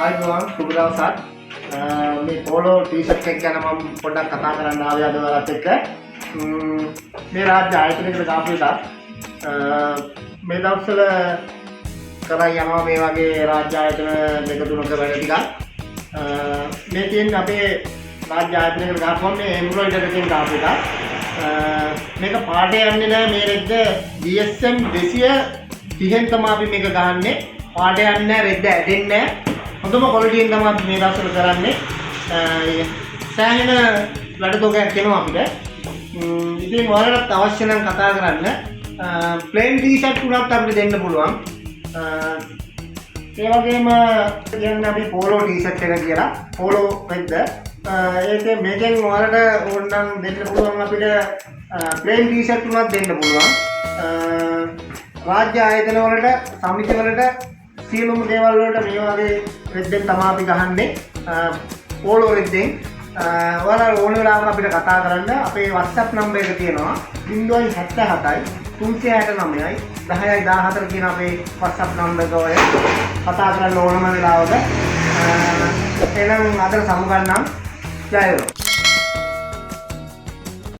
ආයුබෝවන්, සුබ දවසක්. මේ පෝලෝ ටී-ෂර්ට් එක ගැන මම පොඩ්ඩක් කතා කරන්න ආවේ අද ඔයාලත් එක්ක. මේ රාජ්‍ය ආයතනයකට දාපු එකක්. මේ දවස්වල කරන් යනවා මේ වගේ රාජ්‍ය ආයතන දෙක තුනක වැඩ ටිකක්. මේ තියෙන්නේ අපේ රාජ්‍ය ආයතනයකට ගහපුවම මේ එම්බ්‍රොයිඩර් එකෙන් දාපු එකක්. මේක පාට යන්නේ නෑ. මේ රෙද්ද GSM 230න් තමයි අපි මේක ගහන්නේ. පාට යන්නේ නෑ, රෙද්ද ඇදෙන්නේ නෑ. හොඳම ක්වොලිටියෙන් තමයි අපි මේ දවස්වල කරන්නේ. සෑහෙන වැඩ තෝගයක් එනවා අපිට. ඉතින් ඔයාලටත් අවශ්‍ය නම් කතා කරන්න. ප්ලේන් ටී-ෂර්ට් උනත් අපිට දෙන්න පුළුවන්. ඒ වගේම කියන්නේ අපි පෝලෝ ටී-ෂර්ට් එක කියලා. පෝලෝ රෙද්ද. ඒකේ මේකෙන් ඔයාලට ඕන නම් දෙන්න පුළුවන් අපිට. ප්ලේන් ටී-ෂර්ට් උනත් දෙන්න පුළුවන්. රාජ්‍ය ආයතන වලට, සමිති වලට, සියලුම දේවල් වලට මේ වගේ රෙද්දෙන් තමයි අපි ගහන්නේ. පෝලෝ රෙද්දෙන්. ඔයාලා ඕන වෙලාවක අපිට කතා කරන්න. අපේ WhatsApp number එක තියෙනවා 077යි 369යි 10යි 14 කියන අපේ WhatsApp number එක. ඔය කතා කරන්න ඕනම වෙලාවක. එහෙනම් අදට සමුගන්නම්. ජය වේවා.